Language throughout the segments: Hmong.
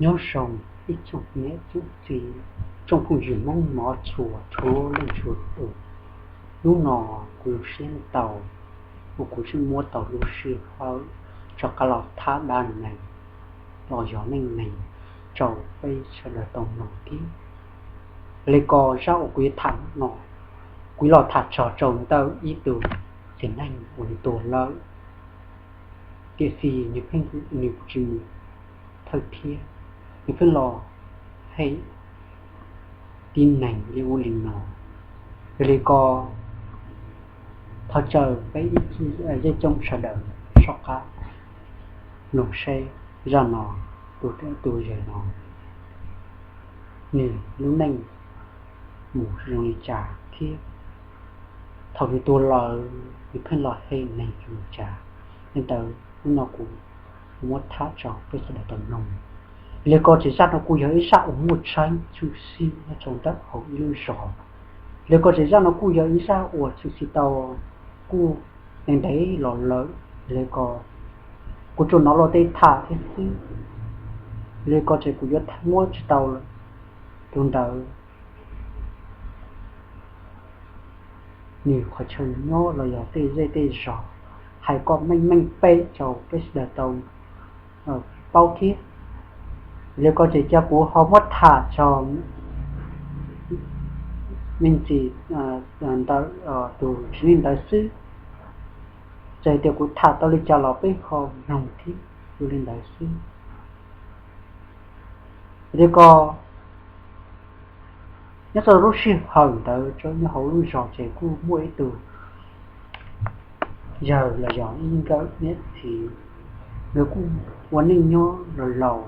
Nyob zoo ib tsoom niam tsoom txiv, tsoom phooj ywg Hmoob mov tshua txhua leej txhua tus. Hnub no kuv siab tau uas kuv tseem muab tau lub sij hawm rov qab los tham dab neeg los yog neej neeg rau peb sawv daws tau mloog thiab. Li ko zaj uas kuv yuav tham no, kuv los tham txog rau ntawm ib tug txiv neej uas nws tuag lawm, tiam sis nws pheej nws tsis mus thawj thiab, nws pheej los hem tib neeg li ub li no. Yog li ko thov caw peb ib zej tsoom sawv daws soj qab mloog seb zaj no, tus yawg no nws lub neej mus zoo li cas thiab thaum nws tuag lawm nws pheej los hem neeg zoo li cas. Li ntawd hnub no kuv muab tham rau peb sawv daws tau mloog. Li ko ces zaj no kuj yog ib zaj uas muaj tseeb tshwm sim nyob rau ntawm hauv ib lub zos. Li ko ces zaj no kuj yog ib zaj uas tshwm sim tau kuj ntev ntev los lawm. Li ko kuv tsuas hnov luag tej tham thiab xwb. Li ko ces kuv yuav muab tsis tau tus ntawd nws qhov chaw nyob los yog tej zej tej zos hais kom meej meej pem rau peb sawv daws tau paub thiab. Li ko ces cia kuv ho muab tham txog me ntsis ntawm tus txiv neej ntawd xwb. Txawm tias kuv tham tau li cas los peb ho mloog thiab, yog li ntawd xwb. Li ko nyob rau lub sij hawm ntawd rau nyob hauv lub zos ces kuj muaj ib tug yawg los yog ib nkawm niam txiv, nkawd kuj ua neej nyob los laus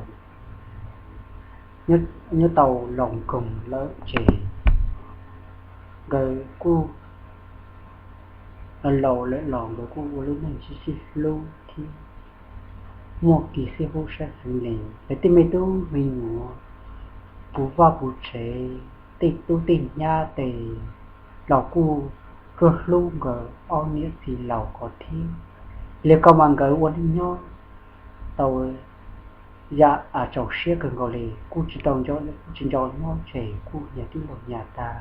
nyob tau laus nkoog lawm ces nkawd kuj laus lawm los nkawd kuj ua lub neej sib sib hlub thiab muaj kev sib hlub siab heev li. Lawv tej me tub me nyuam puv vaj puv tsev, tej tub tej nyab tes los kuj hlub hlub nkawd ob niam txiv laus ko thiab. Li ko mas nkawd ua neej nyob tau yam txaus siab kawg nkaus li, kuj tsis tau, tsis nco nyob ces kuj nyas twb laus nyas tag,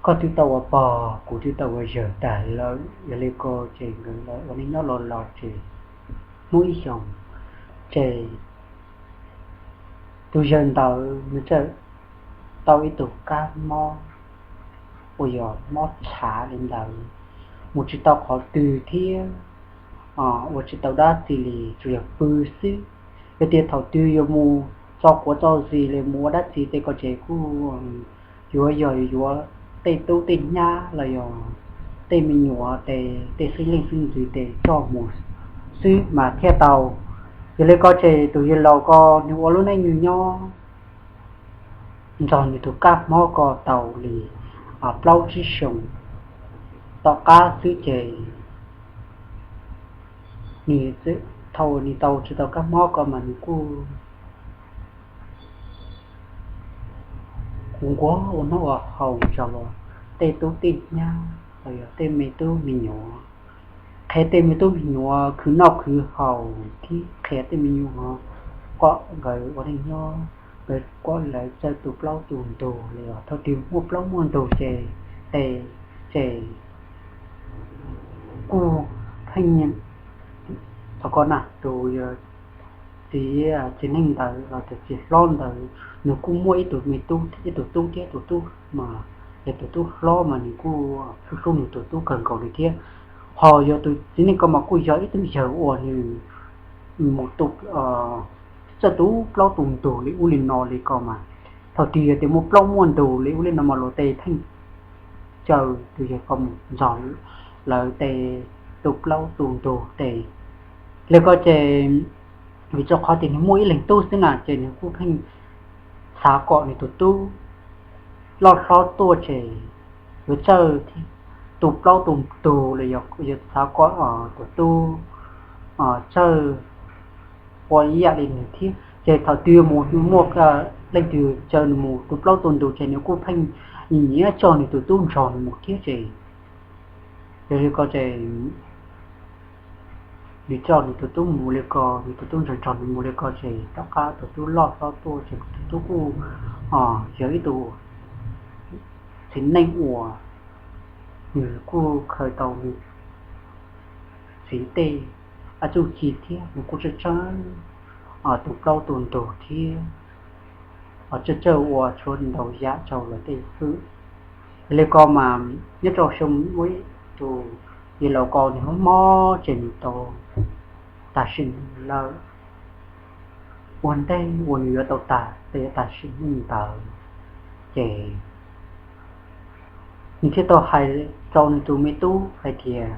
koj twb tau ua pog kuv twb tau ua yawg tag lawm. Yog li ko ces nkawd ua neej nyob los laus ces muaj ib xyoos ces tus yawg ntawd nws txawm tau ib tug kab mob uas yog mob txhav li ntawd, mus tsis tau qhov twg thiab ua tsis tau dab tsi li, tsuas yog pw xwb. Yog tias thaum twg yuav mus tso quav tso zis li mus ua dab tsi tej ko ces kuj yuav yog yuav tej tub tej nyab los yog tej me nyuam tes tej xeeb leej xeeb ntxwv tes coj mus xwb mas thiaj tau. Yog li ko ces tus yawg laus ko nws ua lub neej nws nyob nrog nws tus kab mob ko tau li plaub tsib xyoos tom qab xwb ces nws, thaum nws tau tsis tau kab mob ko mas nws kuj kuj nquag ua noj ua haus tso los tej tub tej nyab los yog tej me tub me nyuam, qhia tej me tub me nyuam khwv noj khwv haus thiab qhia tej me nyuam kom nkawd ua neej nyob, nkawd kom lawv txawj tu plaub tu ntug li os. Thaum twg muaj plaub muaj ntug ces tes ces kuj pheej, thov ko na tus txiv, txiv neej ntawd los tus txiv hlob ntawd nws kuj muaj ib tug me tub, ib tug tub thiab, tus tub mas yog tus tub hlob mas nws kuj hlub hlub nws tus tub kawg nkaus li thiab. Ho yog tus txiv neej ko mas kuj yog ib tug yawg uas nws mus tu txawj tu plaub tu ntug li ub li no li ko mas, thaum twg yog tias muaj plaub muaj ntug li ub li no mas luag tes pheej caw tus yawg ko mus nrog lawv tes tu plaub tu ntug tes. Li ko ces vim rau qhov tias nws muaj ib leeg tub xwb na ces nws kuj pheej xav kom nws tus tub loj hlob tuaj ces yuav txawj tu plaub tu ntug los yog xav kom tus tub txawj ua ib yam li nws thiab. Ces thaum twg mus muaj leej twg caw nws mus tu plaub tu ntug ces nws kuj pheej nyiam nyiam coj nws tus tub nrog nws mus thiab ces. Yog li ko ces nws coj nws tus tub mus li ko, nws tus tub nrog nrog nws mus li ko ces tom qab tus tub loj hlob tuaj ces tus tub kuj yog ib tug txiv neej uas nws kuj khaws tau nws txiv tej txuj ci thiab nws kuj tseem tseem tus plaub tus ntug thiab tseem tseem ua txhua ntau yam rau lawv tej xwb. Li ko mas nyob rau xyoo muaj ib tug yawg laus ko nws mob mob ces nws tau tag sim neej lawm. Ua ntej uas nws yuav tau tag, tau yuav tag sim neej ntawd ces nws thiaj tau hais rau nws tus me tub hais tias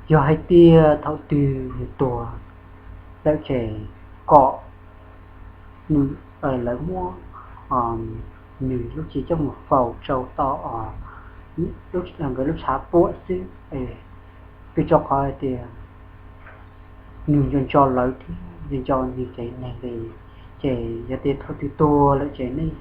yog hais tias thaum twg nws tuag lawm ces kom lawv muab nws lub cev coj mus faus rau tom nkawd lub tshav puam xwb, vim rau qhov hais tias nws nco nco lawv thiab nco nco nws tsev neeg li. Ces yog tias thaum twg tuag lawm ces nej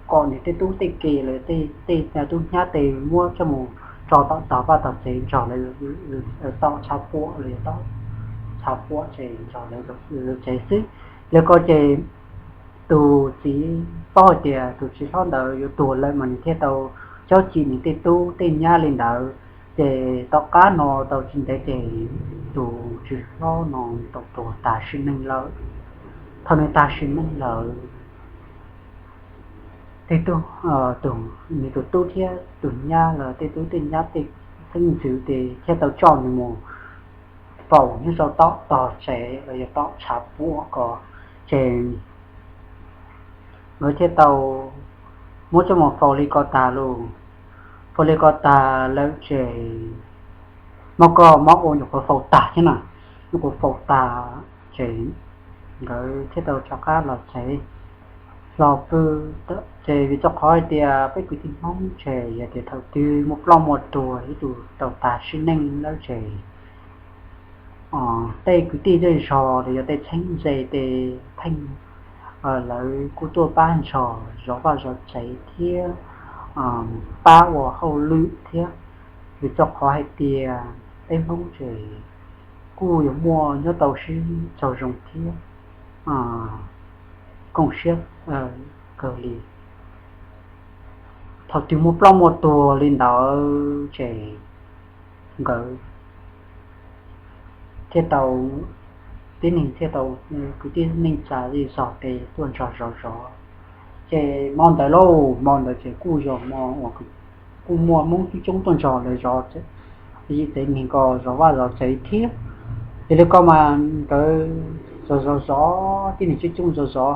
kom nws tej tub tej ke lawv tej tub nyab tes muab coj mus tso tom tog vaj tog tsev nrog lawv tom tshav puam los yog tom tshav puam ces nrog lawv tsev xwb. Li ko ces tus txiv paub hais tias tus txiv hlob ntawd yuav tuag lawm mas nws thiaj tau cob cim nws tej tub tej nyab li ntawd. Ces tom qab no tau tsis ntev ces tus txiv hlob no tau tuag tag sim neej lawm. Thaum nws tag sim neej lawm, tej tug, nws tus tub thiab tus nyab los tej tub tej nyab tej xeeb ntxwv ces thiaj tau coj nws mus faus nyob rau tom tog tsev los yog tom tshav puam ko. Ces nkawd thiaj tau muab coj mus faus li ko tag lauj. Faus li ko tag lawm ces mob koj mob ua nyuam qhuav faus tag thiab na, nyuam qhuav faus tag ces nkawd thiaj tau rov qab los tsev, los pw. Ces vim rau qhov hais tias peb kwv tij Hmoob ces yog tias thaum twg muaj ploj muaj tuag ib tug tau tag sim neej lawm ces tej kwv tij zej zog los yog tej txheeb ze tej pheej lawv kuj tuaj pab nrog zov vaj zov tsev thiab pab ua hauj lwm thiab. Vim rau qhov hais tias peb Hmoob ces kuj yuav muaj nyob tau sib tsaug zoo thiab koom siab kawg li. Thaum twg muaj ploj muaj tuag li ntawd ces nkawd thiaj tau, tib neeg thiaj tau, kwv tij neej tsa zej zog tes tuaj nrog zov zov. Ces hmo ntawd lauj, hmo ntawd ces kuj yog hmo uas kuj muaj Hmoob coob coob tuaj nrog lawv zov, yim tsev neeg ko zov vaj zov tsev thiab. Ces li ko mas nkawd zov zov zov, tib neeg coob coob zov zov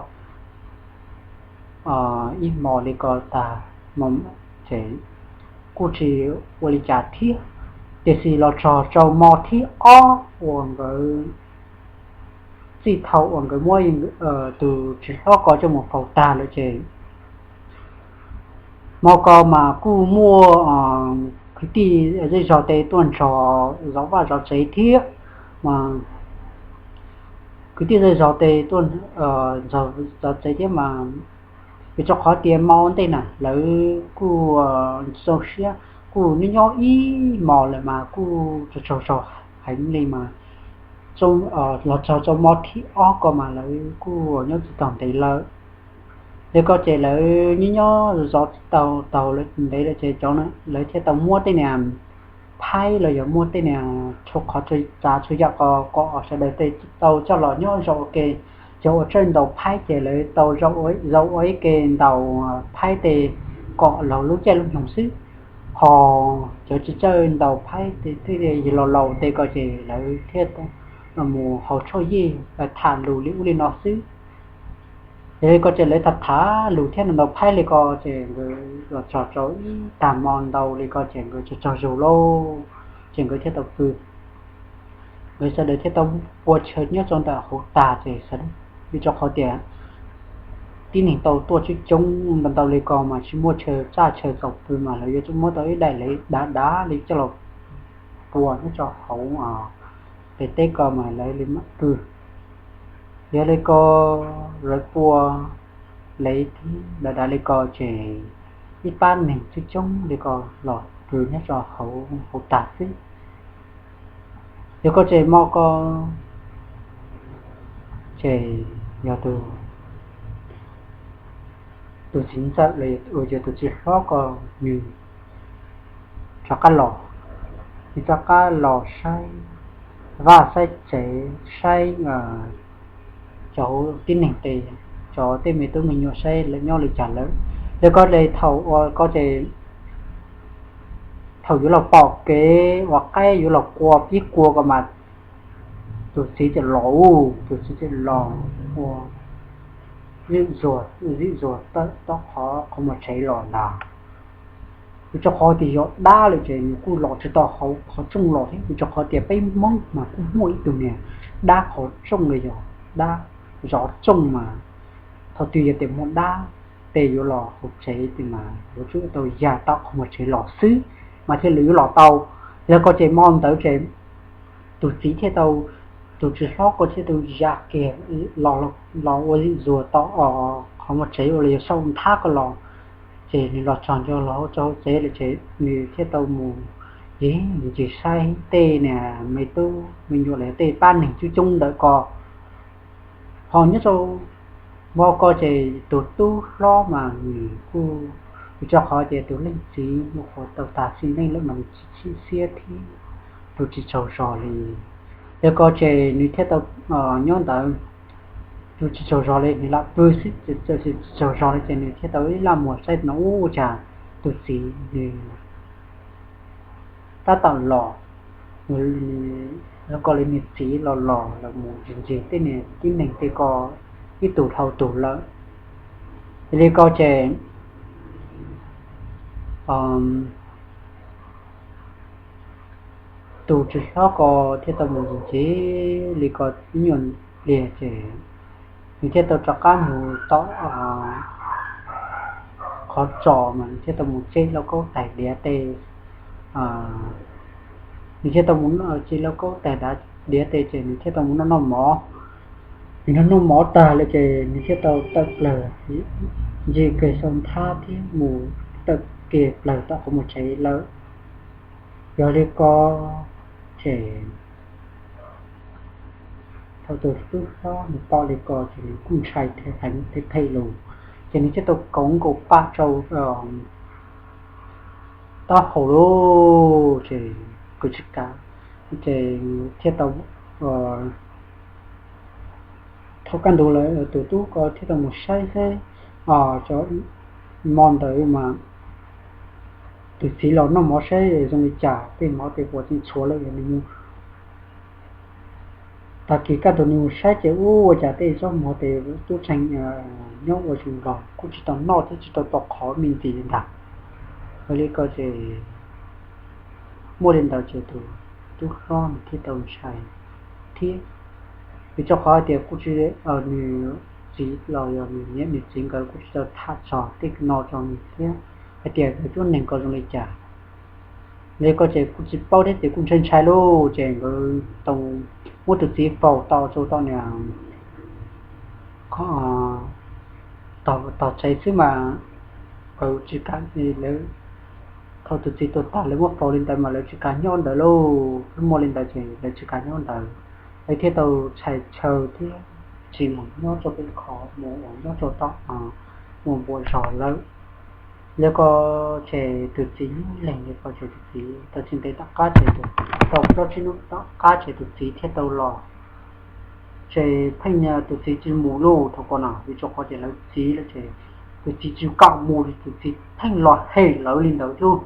ib hmos li ko tag, ces kuj tsis ua li cas thiab. Tiam sis los txog rau hmo thib ob uas nkawd, txij thaum uas nkawd muab tus txiv hlob ko coj mus faus tag lawm ces hmo ko mas kuj muaj kwv tij zej zog tes tuaj nrog zov vaj zov tsev thiab. Mas kwv tij zej zog tes tuaj zov tsev thiab mas, vim rau qhov tias hmo ntej na lawv kuj zoo siab, kuj nyob nyob ib hmos lawm mas kuj tsaug tsaug zog heev li mas, los txog rau hmo thib ob ko mas lawv kuj nyob tsis tau ntev lawm. Li ko ces lawv nyob nyob zov tsis tau taug lawv ntev lawm ces cov, lawv thiaj tau muab tej niag phaib los yog muab tej niag txhua qhov txhua tsav txhua yam ko kom sawv daws tes tau coj los nyob zaum ua ke. Cov uas txawj ntaus phaib ces lawv tau zaum ua ib ke ntaus phaib tes kom laug lub caij lub nyoog xwb. Ho cov tsis txawj ntaus phaib tes twb yog laus laus tes ko ces lawv thiaj mus haus tshuaj yij, tham lus li ub li no xwb. Yog li ko ces lawv tham tham lus thiab ntaus phaib li ko ces nkawd los txog rau ib tag hmo ntau li ko ces nkawd tsaug tsaug zog lauj, ces nkawd thiaj tau pw. Nkawd sawv daws thiaj tau pua chaw nyob rau ntawm hauv tag ces, vim rau qhov tias tib neeg tau tuaj coob coob ntau ntau li ko mas tsis muaj chaw tsaj chaw txaus pw mas lawv yuav tsum muab tau ib daim lev dav dav li coj los pua nyob rau hauv pem teb ko mas lawv li mam pw. Yog li ko lawv pua lev thiab dav dav li ko ces ib pab neeg coob coob li ko los pw nyob rau hauv tag xwb. Yog koj ces mo ko ces yog tus, tus txiv ntxawm los yog tus txiv hlob ko nws rov qab los, nws rov qab los saib vaj saib tsev, saib cov tib neeg tes, cov tej me tub me nyuam saib lawv nyob li cas lawm. Yog koj ces thaum ua koj ces thaum yuav los pom kev uas qaib yuav los qua pib qua ko mas tus txiv txawm los, tus txiv txawm los ua zim zuag, zim zuag tawm tom qhov qhov muag tsev los ntag. Vim rau qhov tias yog dab lawm ces nws kuj los tsis tau hauv qhov rooj los thiab, vim rau qhov tias peb Hmoob mas kuj muaj ib tug niag dab qhov rooj los yog dab zov rooj mas thaum twg yog tias muaj dab tes yuav los hauv tsev tes mas yuav tsum tau ya tom qhov muag tsev los xwb mas thiaj li yuav los tau. Yog koj ces mo ntawd ces tus txiv thiaj tau, tus txiv hlob ko thiaj tau ya kiag los ua zim zuag tom qhov muag tsev uas los yog saum nthab ko los. Ces nws los txog ntua los hauv tsev lawm ces nws thiaj tau mus ncig saib tej niag me tub me nyuam los yog tej pab neeg coob coob ntawm ko. Ho nyob rau mo ko ces tus tub hlob mas nws kuj, vim rau qhov tias tus leej txiv nyuam qhuav tau tas sim neej lawm mas nws tsis txhim siab thiab tus tsis tsaug zog li. Yog ko ces nws thiaj tau nyob ntawd, tus tsis tsaug zog li nws lam pw xwb, tsis tsaug zog li ces nws thiaj tau ib laj muag saib no ua cas tus txiv nws tab tom los, zoo nkaus li nws txiv los los los mus ncig ncig tej niag tib neeg tej ko ib tug dhau tus lawm. Yog li ko ces tus tsis hlob ko thiaj tau mus ncig ncig li ko ib nyuag pliag ces nws thiaj tau rov qab mus tom qhov tsos mas nws thiaj tau mus tseb lauj kaub tais diav tes. Nws thiaj tau mus tseb lauj kaub tais diav tes ces nws thiaj tau mus noj noj mov. Nws noj noj mov tag lawm ces nws thiaj tau tawm plaws ncig kiag saum nthab thiab mus tawm kiag plaws tom qhov muag tsev lawm. Yog li ko ces thaum tus tub hlob nws pom li ko ces nws kuj ntshai heev thiab phem lus, ces nws thiaj tau kauv nkaus pam rau taub hau lawm ces kws tsis kam, ces thiaj tau, thaum kaj ntug lawm tus tub ko thiaj tau mus saib saib, cov mo ntawd mas tus txiv los noj mov saib zoo li cas, tej mov tej puas tseem tshuav lawm nws mus. Tag kis kaj ntug nws mus saib ces ua cas tej zaub mov tes tub tseem nyob ua zoo los kuj tsis tau noj thiab tsis tau tau qhov me ntsis ntag. Yog li ko ces muaj li ntawd ces tus tub hlob nws thiaj tau ntshai thiab, vim rau qhov hais tias kuj tsis, nws txiv los yog nws niam nws txiv nkawd kuj tsis tau tham txog tej no rau nws thiab hais tias nkawd cuab neeg ko zoo li cas. Li ko ces kuj tsis paub thiab ces kuj ntshai ntshai lauj, ces nkawd tau muab tus txiv faus tau rau tom niag tog tsev xwb mas nkawd tsis kam, lawv, thaum tus txiv tuag tag lawv muab faus li ntawd mas lawv tsis kam nyob ntawd lauj, muaj li ntawd ces lawv tsis kam nyob ntawd, lawv thiaj tau txhais chaw thiab tsis mus nyob rau pem qhov mus nyob rau tom mus npuas zog lawm. Li ko ces tus txiv nyuaj leeg li ko ces tus txiv tau tsis ntev tom qab ces, tau plaub tsib hnub tom qab ces tus txiv thiaj tau los. Ces pheej tus txiv tsis mus lauj, thaum ko na vim rau qhov tias lawv txiv lawm ces tus txiv tsis kam mus li, tus txiv pheej los hem lawv li ntawd thiab.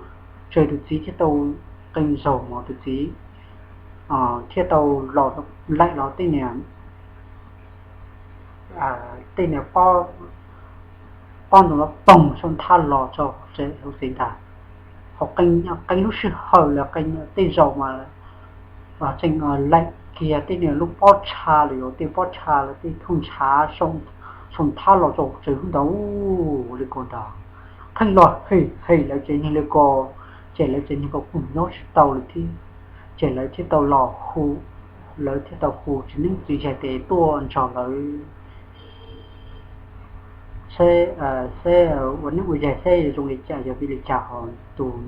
Ces tus txiv thiaj tau qee zaug mas tus txiv thiaj tau los laim los tej niag tej niag pob ntoo los poog saum nthab los rau hauv tsev ntag. Ho qee lub sij hawm los qee tej zaum mas tseem laim kiag tej niag lub pob tsha los yog tej pob tsha los tej thooj ntshav saum nthab los rau tsev ntag li ko ntag. Pheej los hem hem lawv tsev neeg li ko, ces lawv tsev neeg ko kuj nyob tsis tau li thiab. Ces lawv thiaj tau los hu, lawv thiaj tau hu txiv neeb txiv yaig tes tuaj nrog lawv seb, seb ua neeb ua yaig seb zoo li cas yog vim li cas ho tus,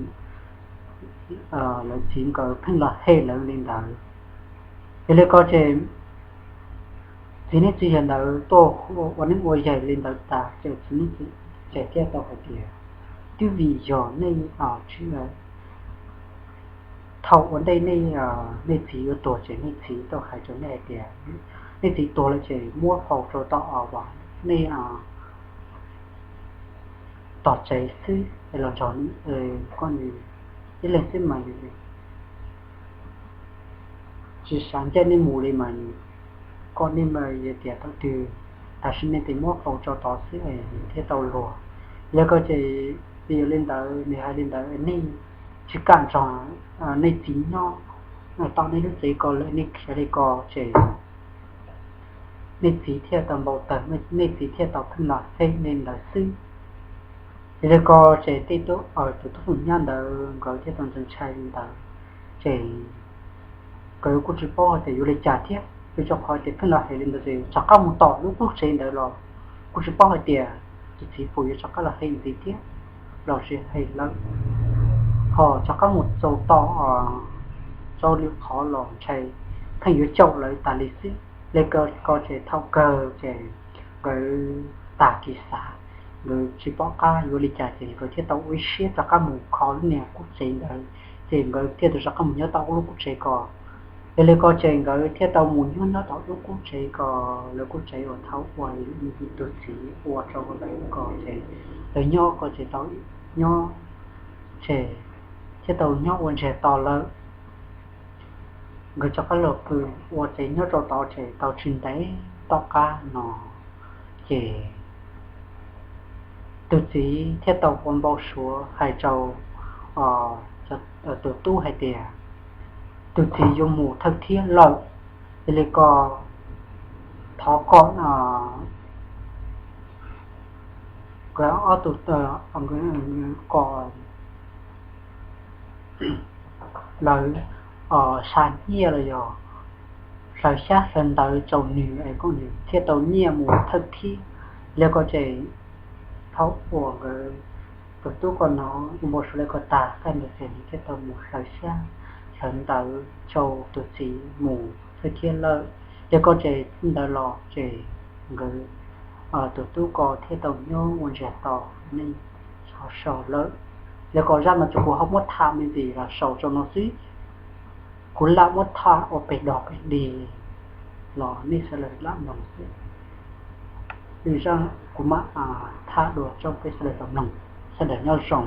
lawv txiv nkawd pheej los hem lawv li ntawd. Yog li ko ces txiv neej txiv yaig ntawd tuaj ua neeb ua yaig li ntawd tas ces txiv neej txiv yaig thiaj tau hais tias, twb vim yog nej tsis, thaum ua ntej nej, nej txiv yuav tuag ces nej txiv tau hais rau nej hais tias nej txiv tuag lawm ces muab faus rau tom, nej tom tsev xwb es los nrog koj ib leeg xwb mas tsis xav ncaim nej mus li mas kom nej mas yog tias thaum twg tam sim nej tes muab faus tso tod xwb thiaj tau luag. Yog li ko ces, vim yog li ntawd nws hais li ntawd nej tsis kam nrog nej txiv nyob tom nej lub tsev ko lawm, nej khiav li ko ces nej txiv thiaj tau npau taws, nej txiv thiaj tau pheej los hem li ntawd xwb. Yog li ko ces tej tub, tus tub Foom Nyab ntawd nkawd thiaj tau ntshai ntshai li ntawd, ces nkawd kuj tsis paub hais tias yuav li cas thiab, vim rau qhov tias pheej los hem li ntawd ces rov qab mus tom lub qub tsev ntawd los kuj tsis paub hais tias tus txiv puas yuav rov qab los hem ntxiv thiab los tsis hem lawm, ho rov qab mus txog tom rau lwm qhov los ntshai pheej yuav caum lawv tas li xwb. Li ko ces thaum kawg ces nkawd tag kis xav, nkawd tsis pom qab yuav li cas ces nkawd thiaj tau ua ib siab rov qab mus kho lub niag qub tsev ntawd, ces nkawd thiaj tau rov qab mus nyob tom lub qub tsev ko. Yog li ko ces nkawd thiaj tau mus nyob nyob tom lub qub tsev ko, lawv qub tsev uas thaum ub tus txiv ua rau lawv ko ces lawv nyob ko ces tau nyob, ces thiaj tau nyob ua ntsiag to lawm. Nkawd rov qab los pw ua tsev nyob rau tod ces tau tsis ntev tom qab no ces tus txiv thiaj tau ua npau suav hais rau tus tub hais tias tus txiv yuav mus thawj thiab lawm. Yog li ko thov kom nkawd ob tug, kom lawv xa nyiaj los yog hlawv xyab hlawv ntawv rau nws es kom nws thiaj tau nyiaj mus thawj thiab. Li ko ces thaum uas nkawd tus tub ko hnov ua npau suav li ko tag, kaj ntug ces nws thiaj tau mus hlawv xyab hlawv ntawv rau tus txiv mus thawj thiab lawm. Li ko ces ntawd los ces nkawd tus tub ko thiaj tau nyob ua ntsiag to nej sov sau lawm. Li ko zaj no ces kuv ho muab tham me ntsis los sau rau no xwb. Kuv lam muab tham ua pem dog pem dig los nej sawv daws lam mloog xwb. Lwm zaj kuv mam tham dua rau peb sawv daws tau mloog. Sawv daws nyob zoo.